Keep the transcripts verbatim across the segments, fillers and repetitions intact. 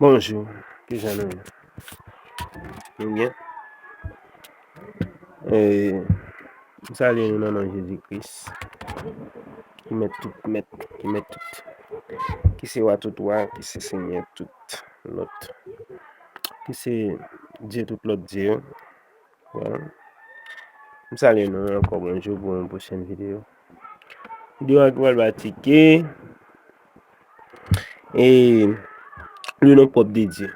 Bonjou, kijan nou ye? Nou byen? E, m salye nou nan non Jezi Kris, ki mèt tout mèt, ki mèt tout, ki se wa tout wa, ki se Senyè tout lòt, ki se Dye tout lòt dye yo. Bon. M salye nou ankò, bonjou pou yon pwochèn videyo. Videyo a ki pral batike, e, le nom propre de Dieu.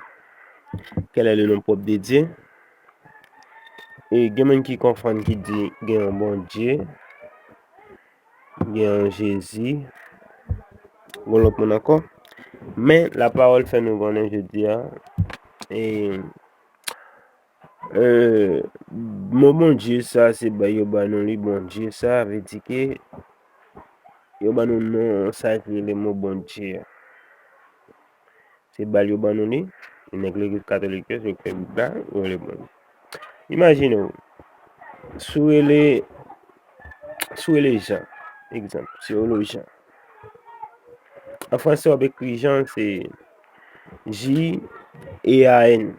Quel est le nom propre de Dieu? E gen moun ki konfonn, ki di gen yon Bondye, gen yon Jezi, gen lòt moun ankò. Men lapawòl fè nou konnen jodi a, e, e, mo Bondye sa, se ba yo ba nou li, Bondye sa, vle di ke yo ba nou non sa ki rele mo Bondye a. Se ba yo ban nou li. Nèg legliz katolik yo, se yo k fè Bib la, yo rele Bondye. Imajine w, si w rele, si w rele Jan, egzanp, si w rele Jan. An fransè, w ap ekri Jan, se J E A N.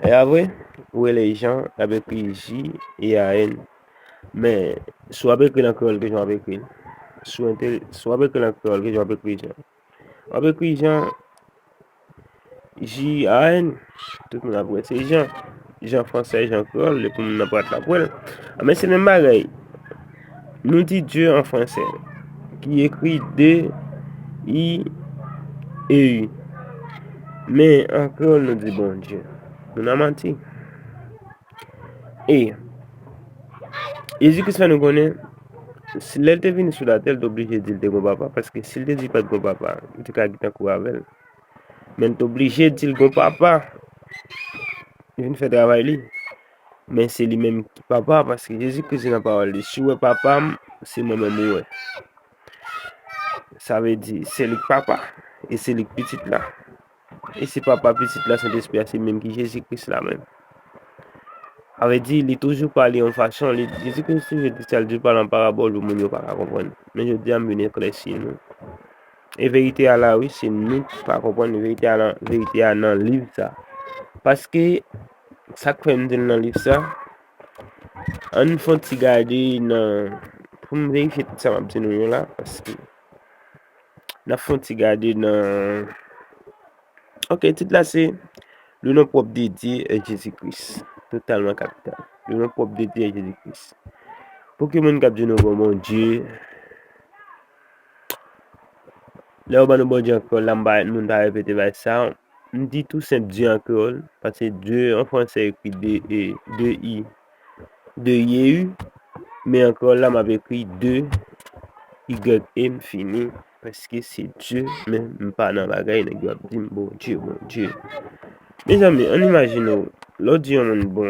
E a vre, ou rele Jan, y ap ekri J E A N. Men, si w ap ekri l an kreyòl, kijan w ap ekri l? Si w ente-, si w ap ekri l an kreyòl, kijan w ap ekri Jan? W ap ekri Jan, J A N, tout moun ap wè se Jan. Jan fransè, Jan kreyòl, depi moun nan prat la ap wè l. Men se menm bagay. Nou di Dye an fransè, ki ekri D I E U. Men an kreyòl, nou di Bondye. Nou nan manti. E Jezi Kris fè nou konnen, si lè l te vini sou latè, l te oblije di l te gon papa, paske si l te di l pa t gon papa, li te ka gentan kouri avè l. Men l te oblije di l gon papa. Li vin fè travay li. Men se li menm ki papa, paske Jezi Kris di nan pawòl li, "Si w wè papa m, se mwen menm ou wè." Sa vle di, se li k papa, e se li k pitit la. E se papa, pitit la, Sentespri a, se menm ki Jezi Kris la menm. Sa vle di, li toujou pale yon fason, li, Jezi Kris toujou di sa, li toujou pale an parabòl pou moun yo pa ka konprann. Men jodi a, m vin eklèsi nou. E verite a la, wi, se nou ki pa konprann verite a nan, verite a nan liv sa. Paske, sa k fè m di l nan liv sa, ann fè yon ti gade nan, pou m verifye tout sa m ap di nou yo la, paske n ap fè yon ti gade nan, ok, tit la se Le nom propre de Dieu est Jésus-Christ. Totalman kapital. Le nom propre de Dieu est Jésus-Christ. Pou ki moun k ap di nou bon Bondye, lè yo ban nou Bondye an kreyòl la, m pa, moun pa repete bagay sa. M di tou senp Dye an kreyòl, paske Dye an fransè ekri D E, D I, D Y E U, men an kreyòl la, m ap ekri D Y E, m fini, paske se Dye, men m pa nan bagay nèg yo ap di m Bondye, Bondye. Mezanmi, ann imajine w, lè w di yon moun bon,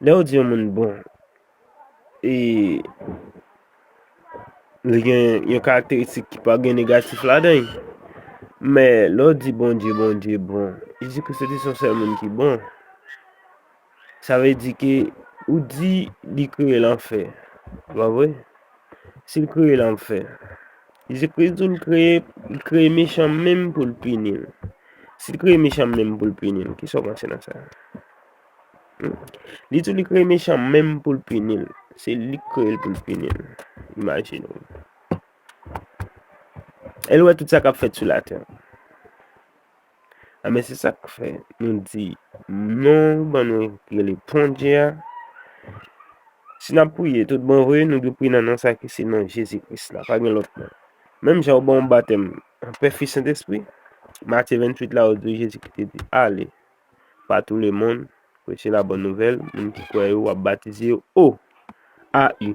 lè w di yon moun bon, e li gen yon karakteristik ki pa gen negatif ladan l. Men lè w di Bondye, Bondye bon, Jezi Kris te di se yon sèl moun ki bon. Sa vle di ke ou di li kreye lanfè, pa vre? Si l kreye lanfè, Jezi Kris di w l kreye, l kreye mechan menm pou l pini l. Si l kreye mechan menm pou l pini l, kisa w panse nan sa? Hmm. Li di w li kreye mechan menm pou l pini l. Se li k kreye l pou l pini l. Imajine w. E l wè tout sa k ap fèt sou latè. A, men se sa k fè nou di non ban nou ki rele Bondye a. Si n ap priye tout bon vre, nou dwe priye nan non sa ki se non Jezi Kris la, pa gen lòt non. Menm jan ou ban yon batèm Pè, Fis, Sentespri, Matye venntuit la, ou di Jezi ki te di, "Ale pa tou lemonn, preche la bòn nouvèl, moun ki kwè yo, w ap batize yo, O A U.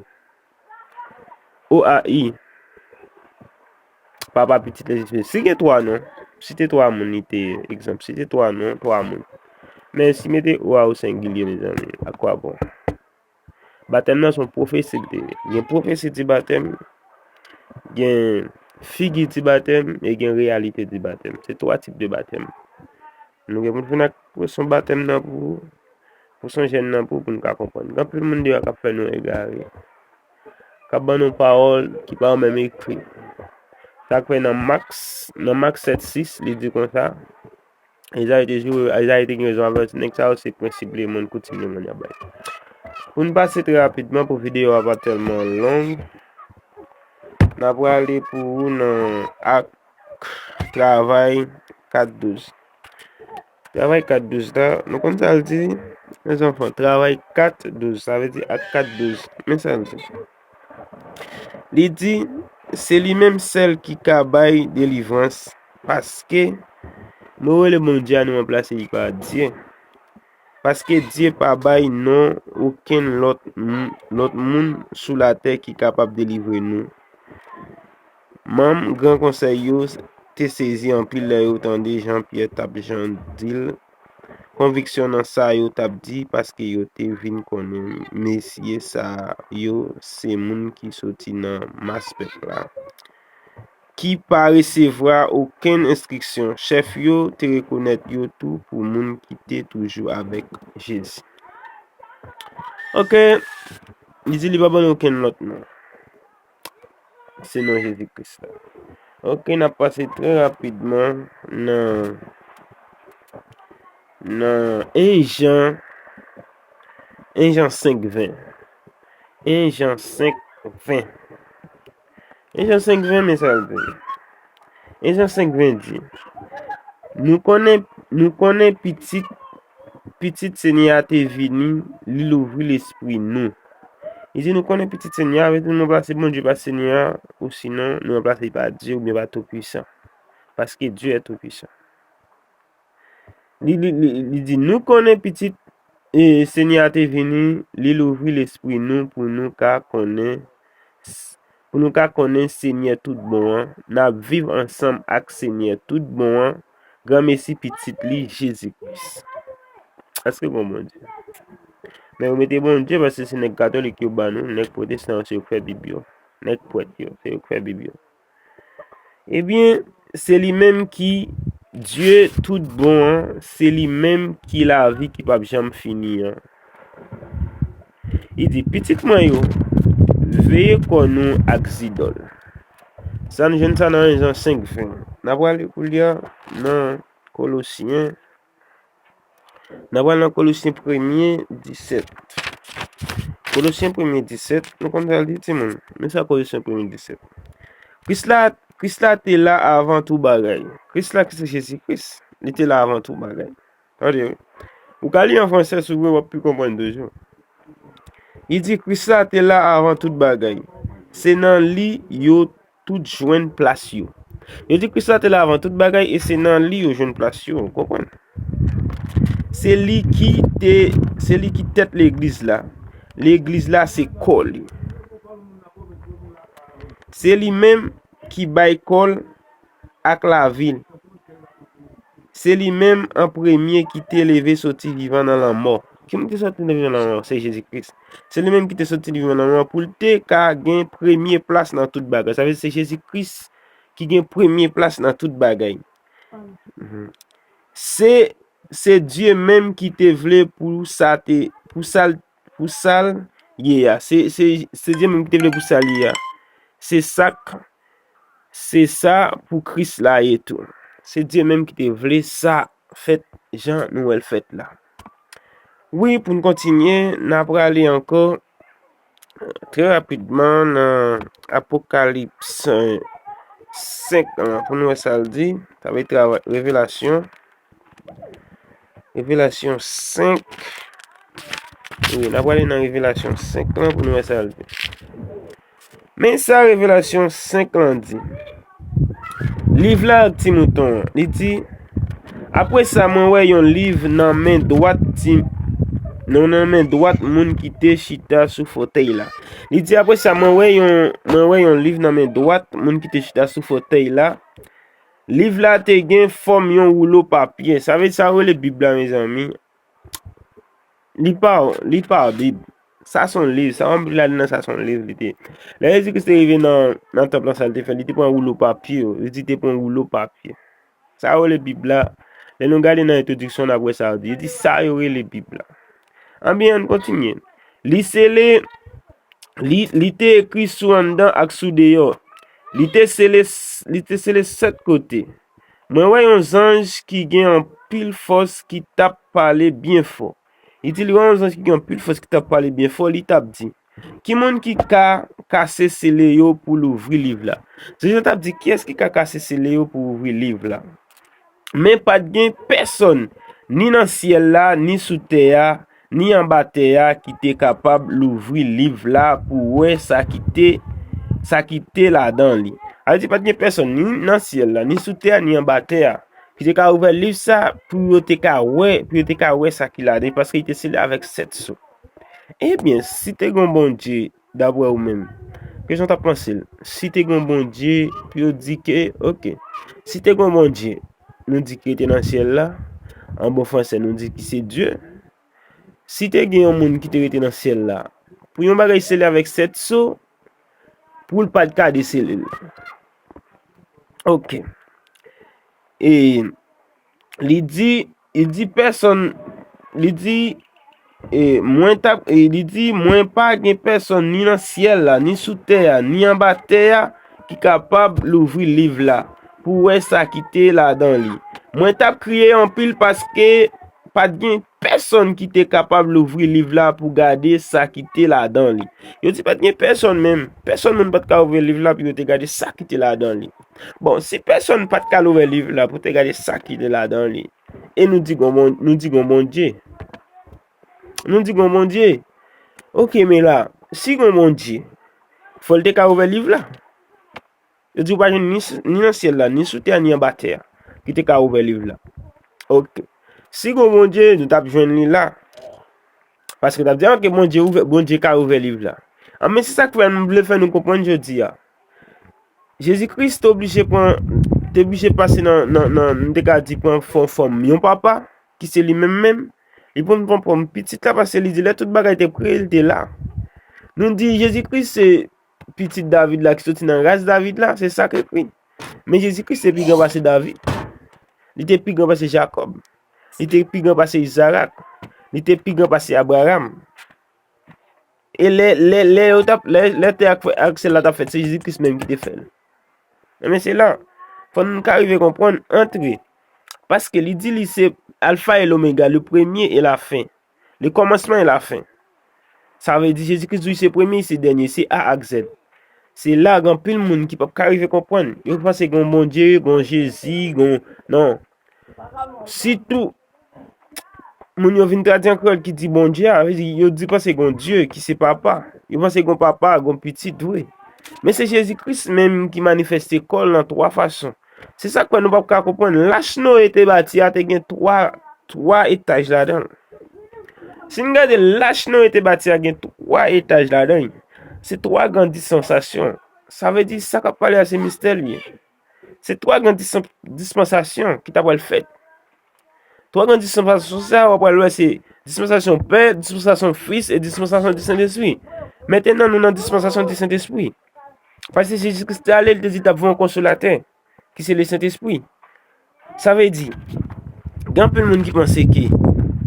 O A U. Papa, Pitit, Lespri." Si gen twa non, site twa moun li te ye, egzanp, site twa non, twa moun. Men si mete O A ou sengilye, mezanmi, a kwa bon? Batèm nan se yon pwofesi li te ye. Gen pwofesi di batèm, gen figi di batèm, e gen reyalite di batèm. Se twa tip de batèm. Nou gen pou n fin ak pweson batèm nan pou, pweson jèn nan pou, pou n ka konprann. Gen anpil moun deyò k ap fè nou egare. k ap ban nou pawòl ki pa yo menm ekri. Sa k fè nan Mak, nan Mak sèt sis, li di konsa, Ezayi te joure, Ezayi te gen rezon avèti nèg sa yo, se prensip lemonn, koutim lemonn y ap bay. Pou n pase trè rapidman, pou videyo a pa tèlman long, n a prale pou ou nan Ak Travay kat douz. Travay kat douz la, nou konn sa l di? Mezanfan, Travay kat douz, sa vle di Ak kat douz. Men sa l di. Li di, se li menm sèl ki ka bay delivrans, paske nou rele Bondye a, nou ranplase li pa Dye. Paske Dye pa bay non okenn lòt, m- lòt moun sou latè ki kapab delivre nou. Manm Gran Konsèy yo te sezi anpil lè yo tande jan Pyè t ap jan di l konviksyon nan sa yo t ap di, paske yo te vin konnen mesye sa yo se moun ki soti nan mas pèp la, ki pa resevwa okenn enstriksyon. Chèf yo te rekonèt yo tou pou moun ki te toujou avèk Jezi. Ok, li di li pa ban nou okenn lòt non. Se non Jezi Kris la. Ok, n ap pase trè rapidman nan, nan en Jan, en Jan senk ven. En Jan senk ven. En Jan senk ven, men sa l di. En Jan senk ven di, nou konnen, nou konnen pitit, pitit Senyè a te vini, li louvri lespri nou. Li di nou konnen pitit Senyè a, vle di nou ranplase Bondye pa Senyè a, osinon nou ranplase li pa Dye oubyen pa Toupisan. Paske Dye è toupisan. Li, li, li, li di, nou konnen pitit e, Senyè a te vini, li louvri lespri nou pou nou ka konnen, pou nou ka konnen Senyè tout bon an, n ap viv ansanm ak Senyè tout bon an, granmesi pitit li, Jezi Kris. Èske gon Bondye? Men yo mete Bondye paske se nèg katolik yo ba nou, nèg pwotestan yo se yo k fè Bib yo, nèg prèt yo, se yo k fè Bib yo. Ebyen, se li menm ki Dye tout bon an, se li menm ki lavi ki p ap janm fini an. Li di, pitit mwen yo, veye kò nou ak zidòl. Sa n jwenn sa nan en Jan senk ven. N a prale koulye a nan Kolosyen. N a pral nan Kolosyen premye disèt. Kolosyen premye disèt, nou konn sa l di, timoun? Men sa Kolosyen premye disèt. Kris la, Kris la te la avan tout bagay. Kris la ki se Jezi Kris, li te la avan tout bagay. Tande, wi. Ou ka li an fransè si w vle, w ap pi konprann toujou. Li di, Kris la te la avan tout bagay. Se nan li yo tout jwenn plas yo. Yo di Kris la te la avan tout bagay e se nan li yo jwenn plas yo, ou konprann? Se li ki te, se li ki tèt legliz la. Legliz la se kò li. Se li menm ki bay kò l ak lavi l. Se li menm an premye ki te leve soti vivan nan lanmò. Ki moun ki soti vivan nan lanmò? Se Jezi Kris. Se li menm ki te soti vivan nan lanmò pou l te ka gen premye plas nan tout bagay. Sa vle di se Jezi Kris ki gen premye plas nan tout bagay. Mhm. Se, se Dye menm ki te vle pou sa te, pou sa l, pou sa l ye a. Se, se, se Dye menm ki te vle pou sa l ye a. Se sa k, se sa pou Kris la ye tou. Se Dye menm ki te vle sa fèt jan nou wè l fèt la. Wi, pou n kontinye, n a prale ankò trè rapidman nan Apokalips, eh, senk lan, pou n wè sa l di. Sa vle travay, Revelasyon. Revelasyon senk. Wi, n a prale nan Revelasyon senk lan pou n wè sa l di. Men sa Revelasyon senk lan di. Liv la ak ti mouton an, li di, apre sa, mwen wè yon liv nan men dwat ti, nan, nan men dwat moun ki te chita sou fotèy la. Li di, apre sa, mwen wè yon, mwen wè yon liv nan men dwat moun ki te chita sou fotèy la. Liv la te gen fòm yon woulo papye. Sa vle di sa rele Bib la, mezanmi. Li pa, li pa Bib. Sa se yon liv. Sa w ap li ladan nan sa se yon liv li te. Lè Jezi Kris te rive nan, nan tanp lan, sa l te fè? Li te pran woulo papye yo. Li di te pran woulo papye. Sa yo rele Bib la. Lè nou gade nan entwodiksyon, n ap wè sa yo di. Li di sa yo rele Bib la. Anben, ann kontinye. Li sele, Li, li te ekri sou anndan ak sou deyò. Li te sele, li te sele sèt kote. Mwen wè yon zanj ki gen anpil fòs ki t ap pale byen fò. Li di li wè yon zanj ki gen anpil fòs ki t ap pale byen fò, li t ap di, "Ki moun ki ka kase sele yo pou louvri liv la?" Zanj lan t ap di, "Kiyès ki ka kase sele yo pou ouvri liv la?" Men pa t gen pèsonn, ni nan syèl la, ni sou tè a, ni anba tè a, ki te kapab louvri liv la pou wè sa ki te, sa ki te ladan li. Sa vle di, pa t gen pèsonn, ni nan syèl la, ni sou tè a, ni anba tè a, ki te ka ouvè liv sa pou yo te ka wè, pou yo te ka wè sa ki ladan li, paske li te sele avèk sèt so. Ebyen, si te gen yon Bondye, daprè ou menm, kesyon w t ap panse l? Si te gen yon Bondye, pou yo di ke, oke, si te gen yon Bondye, nou di ki rete nan syèl la, an bon fransè, nou di ki se Dye. Si te gen yon moun ki te rete nan syèl la, pou yon bagay sele avèk sèt so, pou l pa t ka desele l. Oke. E li di, li di pèsonn, li di, e mwen t ap, e li di, "Mwen pa gen pèsonn ni nan syèl la, ni sou tè a, ni anba tè a, ki kapab louvri liv la, pou wè sa ki te ladan li." Mwen t ap kriye anpil paske pa t gen pèsonn ki te kapab louvri liv la pou gade sa ki te ladan li. Yo di pa t gen pèsonn menm. Pèsonn moun pa t ka ouvri liv la pou yo te gade sa ki te ladan li. Bon, si pèsonn pa t ka ouvè liv la pou te gade sa ki te ladan li, e nou di gon Bon-, nou di gon Bondye. Nou di gon Bondye. Oke, men la, si gon Bondye, fò l te ka ouvè liv la. Yo di ou pa jwenn ni, s- ni nan syèl la, ni sou tè a, ni anba tè a, ki te ka ouvè liv la. Oke. Si gon Bondye, nou t ap jwenn li la. Paske w t ap di, "Oke, Bondye ouvè, Bondye ka ouvè liv la." An, men se sa k fè m vle fè nou konprann jodi a. Jezi Kris te oblije pran, te oblije pase nan, nan, nan, nou te ka di pran fò-, fòm yon papa, ki se li menm menm. Li pran, pran fòm pitit la, paske li di lè tout bagay te pre, li te la. Nou di Jezi Kris se pitit David la, ki soti nan ras David la, se sa k ekri. Men Jezi Kris te pi gran pase David. Li te pi gran pase Jakòb. Li te pi gran pase Izarak. Li te pi gran pase Abraram. E lè, lè, lè yo t ap, lè, lè tè ak, ak syèl la t ap fèt, se Jezi Kris menm ki te fè l. Ebyen, se la, fò nou ka rive konprann, antre. Paske li di li se Alfa e Lomega, le premye e la fen. Le kòmansman e la fen. Sa vle di Jezi Kris di se premye, se dènye, se A ak Z. Se la, gen anpil moun ki p ap ka rive konprann. Yo panse gen Bondye, gen Jezi, gen, non. Sitou, moun yo vin tradui an kreyòl ki di Bondye a, vle di, yo di panse gon Dye ki se papa. Yo panse gon papa, gon pitit, vre. Men se Jezi Kris menm ki manifeste kò l nan twa fason. Se sa k fè nou p ap ka konprann. Lach Noye te bati a te gen twa, twa etaj ladan l. Si n gade lach Noye te bati a gen twa etaj ladan l. Se twa gran dispansasyon. Sa vle di sa k ap pale a se mistè l ye. Se twa gran dispan-, dispansasyon ki ta pral fèt. Twa gran dispansasyon sa, w ap pral wè se dispansasyon Pè, dispansasyon Fis e dispansasyon di Sentespri. Mentenan, nou nan dispansasyon di Sentespri. Paske Jezi Kris te ale, li te di t ap voye yon konsolatè, ki se le Sentespri. Sa vle di, gen anpil moun ki panse ke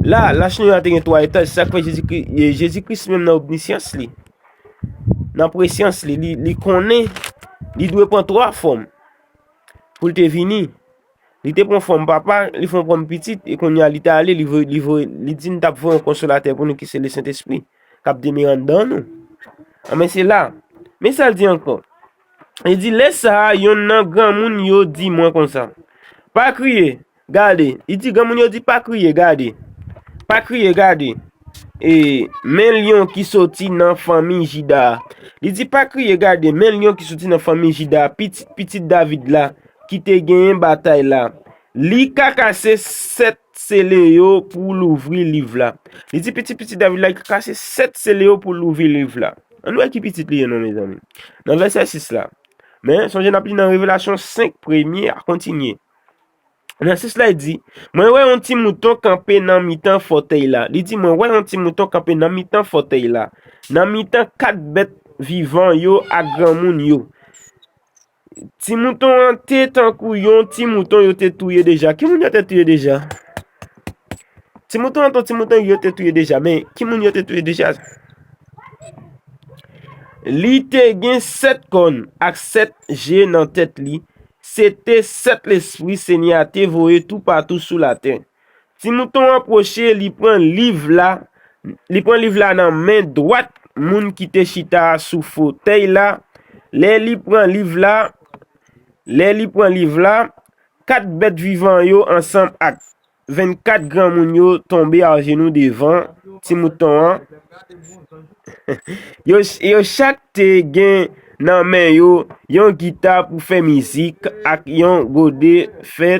la, lach Noye a te gen twa etaj, se sa k fè Jezi Kri-, e, Jezi Kris menm nan omnisyans li, nan presyans li, li, li konnen li dwe pran twa fòm pou l te vini. Li te pran fòm papa, li pran fòm pitit, e kounye a li t ale, li voye, li voye, li di n t ap voye yon konsolatè pou nou ki se le Sentespri, k ap demere anndan nou. Anben se la. Men sa l di ankò. Li di, lè sa a, yonn nan granmoun yo di mwen konsa, pa kriye, gade. Li di, granmoun yo di, pa kriye, gade. Pa kriye, gade. E, men lyon ki soti nan fanmi Jida a. Li di, pa kriye, gade, men lyon ki soti nan fanmi Jida a, pitit, pitit David la, ki te genyen batay la. Li ka kase sèt sele yo pou louvri liv la. Li di, pitit, pitit David la, li ka kase sèt sele yo pou louvri liv la. Ann wè ki pitit li ye non, mezanmi. Nan vèsè sis la. Men, sonje n ap li nan Revelasyon senk, premye a kontinye. Nan sis la, li di, mwen wè yon ti mouton kanpe nan mitan fòtèy la. Li di, mwen wè yon ti mouton kanpe nan mitan fòtèy la, nan mitan kat bèt vivan yo ak granmoun yo. Ti mouton an te tankou yon ti mouton yo te touye deja. Ki moun yo te touye deja? Ti mouton an te yon ti mouton yo te touye deja. Men, ki moun yo te touye deja? Li te gen sèt kòn ak sèt je nan tèt li. Se te sèt lespri Senyè a te voye toupatou sou latè. Ti mouton an pwoche, li pran liv la, li pran liv la nan men dwat moun ki te chita sou fotèy la. Lè li pran liv la, lè li pran liv la, kat bèt vivan yo ansanm ak vennkat granmoun yo tonbe ajenou devan ti mouton an. Yo, yo chak te gen nan men yo yon gita pou fè mizik ak yon gode fè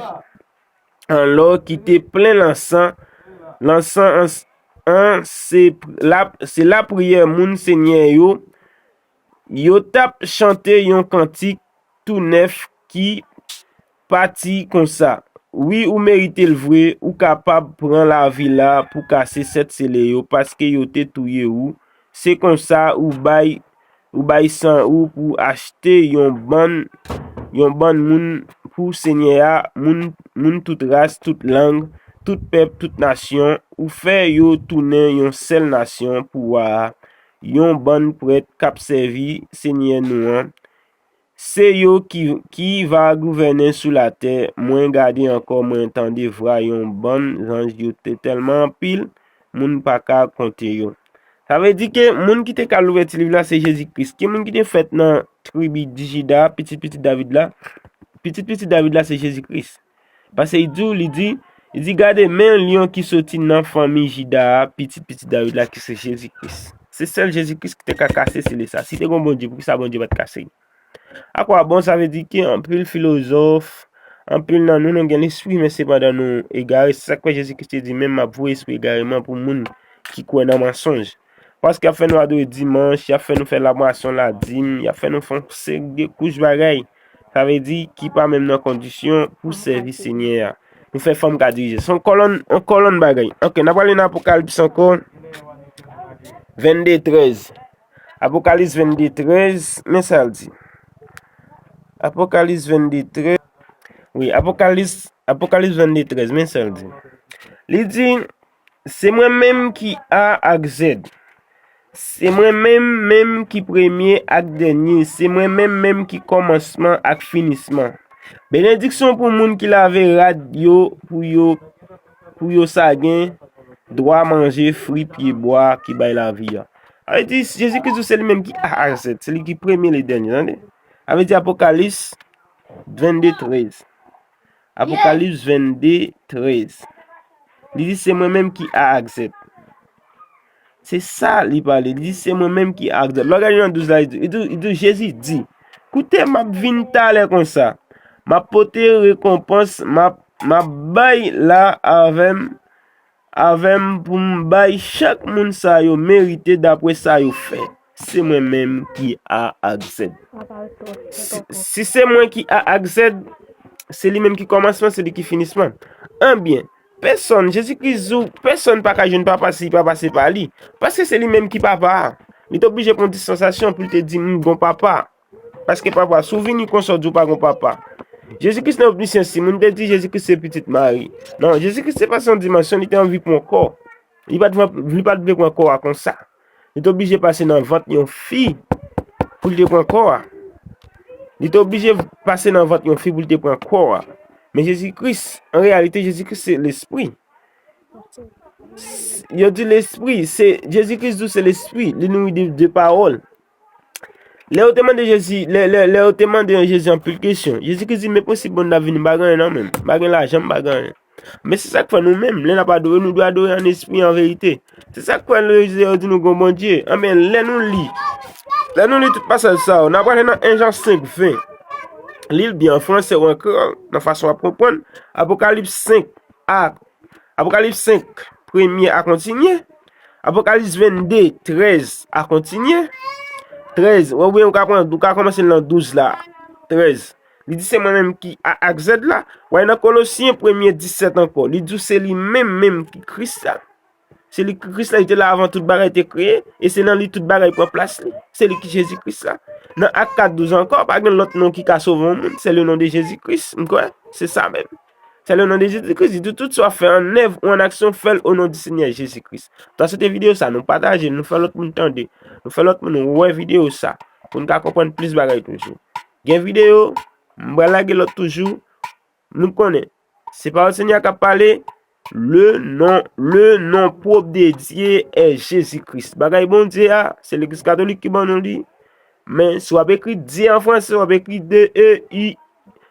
an lò ki te plen lansan. Lansan an, an se, la, se lapriyè moun Senyè yo. Yo t ap chante yon kantik tou nèf ki pati konsa: Wi, ou merite l vre, ou kapab pran lavi la pou kase sèt sele yo, paske yo te touye ou. Se konsa ou bay, ou bay san ou pou achte yon bann, yon bann moun pou Senyè a, moun, moun tout ras, tout lang, tout pèp, tout nasyon. Ou fè yo tounen yon sèl nasyon pou wa a, yon bann prèt k ap sèvi Senyè nou an. Se yo ki, ki va gouvènen sou latè. Mwen gade ankò, mwen tande vwa yon bann zanj, yo te tèlman anpil, moun pa ka konte yo. Sa vle di ke moun ki te ka louvè ti liv la se Jezi Kris. Ki moun ki te fèt nan tribi di Jida, pitit pitit David la? Pitit pitit David la se Jezi Kris. Paske li di w, li di, li di, gade, men lyon ki soti nan fanmi Jida a, pitit pitit David la ki se Jezi Kris. Se sèl Jezi Kris ki te ka kase sele sa. Si te gen yon Bondye, poukisa Bondye pa t kase l? Akwabon, sa vle di ke anpil filozòf, anpil nan nou, nou gen lespri, men sepandan nou egare. Se sa k fè Jezi Kris te di, men m ap voye espri egareman pou moun ki kwè nan mansonj. Paske y ap fè nou adore dimanch, y ap fè nou fè labwasyon, ladim, y ap fè nou fè yon seri de kouch bagay. Sa vle di ki pa menm nan kondisyon pou sèvi Senyè a. Nou fè fanm ka dirije. Se yon kòlonn, yon kòlonn bagay. Ok, n ap prale nan Apokalips ankò. Vennde trèz. Apokalips vennde trèz, men sa l di. Apokalips vennde trèz. Wi, Apokalips, Apokalips vennde trèz, men sa l di. Li di, se mwen menm ki A ak Z. Se mwen menm, menm ki premye ak dènye. Se mwen menm, menm ki kòmansman ak finisman. Benediksyon pou moun ki lave rad yo pou yo, pou yo sa gen dwa manje fwi pyebwa ki bay lavi a. Sa vle di, Jezi Kris di se li menm ki A ak Z, se li ki premye, li dènye, tande. Sa vle di Apokalips vennde trèz. Apokalips vennde trèz. Li di se mwen menm ki A ak Z. Se sa li pale. Li di se mwen menm ki A ak Z. Lè w gade nan douz la, li di, li di, li di, Jezi di, koute, m ap vin talè konsa. M ap pote rekonpans, m ap, m ap bay la avè m, avè m pou m bay chak moun sa yo merite dapre sa yo fè. Se mwen menm ki A ak Z. Si, si se mwen ki A ak Z, se li menm ki kòmansman, se li ki finisman. Anbyen, pèsonn, Jezi Kris di w, pèsonn pa ka jwenn Papa si li pa pase pa li. Paske se li menm ki Papa a. Li te oblije pran dispansasyon pou l te di, m gon Papa. Paske Papa, si w vini konsa, w di w pa gon Papa. Jezi Kris nan omnisyan, si moun te di Jezi Kris se pitit Mari. Non, Jezi Kris te pase yon dimansyon, li te anvi pran kò. Li pa t, li pa t vle pran kò a konsa. Li te oblije pase nan vant yon fi pou l te pran kò a. Li te oblije pase nan vant yon fi pou l te pran kò a. Men Jezi Kris, an reyalite, Jezi Kris se lespri. Yo di lespri, se, Jezi Kris di w se lespri, li nouri de, de pawòl. Lè yo te mande Jezi, lè, lè, lè yo te mande Jezi anpil kesyon, Jezi Kris di, men posib moun nan vini, m pa gen anyen nan men m, m pa gen lajan, m pa gen anyen. Men se sa k fè nou menm, lè n ap adore, nou dwe adore an espri, an verite. Se sa k fè lè yo di nou gon Bondye. Anben, lè nou li, lè nou li tout pasaj sa yo, n ap prale nan en Jan senk ven. Li l byen an fransè ou an kreyòl, nan fason w ap konprann. Apokalips senk a, Apokalips senk, premye a kontinye. Apokalips vennde, trèz a kontinye. Trèz, w, oubyen ou ka pran, ou ka kòmanse nan douz la. Trèz. Li di se mwen menm ki A ak Z la. W ale nan Kolosyen premye disèt ankò. Li di w se li menm menm ki Kris la. Se li ki Kris la, li te la avan tout bagay te kreye. E se nan li tout bagay pran plas li. Se li ki Jezi Kris la. Nan Ak kat douz ankò, pa gen lòt non ki ka sove yon moun. Se le non de Jezi Kris, m kwè. Se sa menm. C'est le nom de Jésus-Christ. Di tout, tout sa w ap fè an èv ou an aksyon, fè l o non di Senyè Jezi Kris. M ta swete videyo sa, nou pataje l, nou fè lòt moun tande, nou fè lòt moun wè videyo sa, pou n ka konprann plis bagay toujou. Gen videyo, m pral lage lòt toujou. Nou konnen, se pawòl Senyè a k ap pale. Le nom, le nom propre de Dieu est Jésus-Christ. Bagay Bondye a, se legliz katolik ki ban nou li. Men si w ap ekri Dieu an franse, w ap ekri D E I,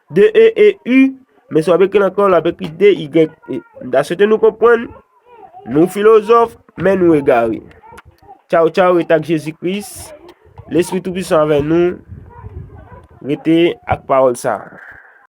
D E E U. Men si w ap ekri l ankò, w ap ekri D Y E. M ta swete nou konprann, nou filozòf, men nou egare. Tchaw, tchaw, rete ak Jezi Kris. Lespri Toupisan avè nou. Rete ak pawòl sa a.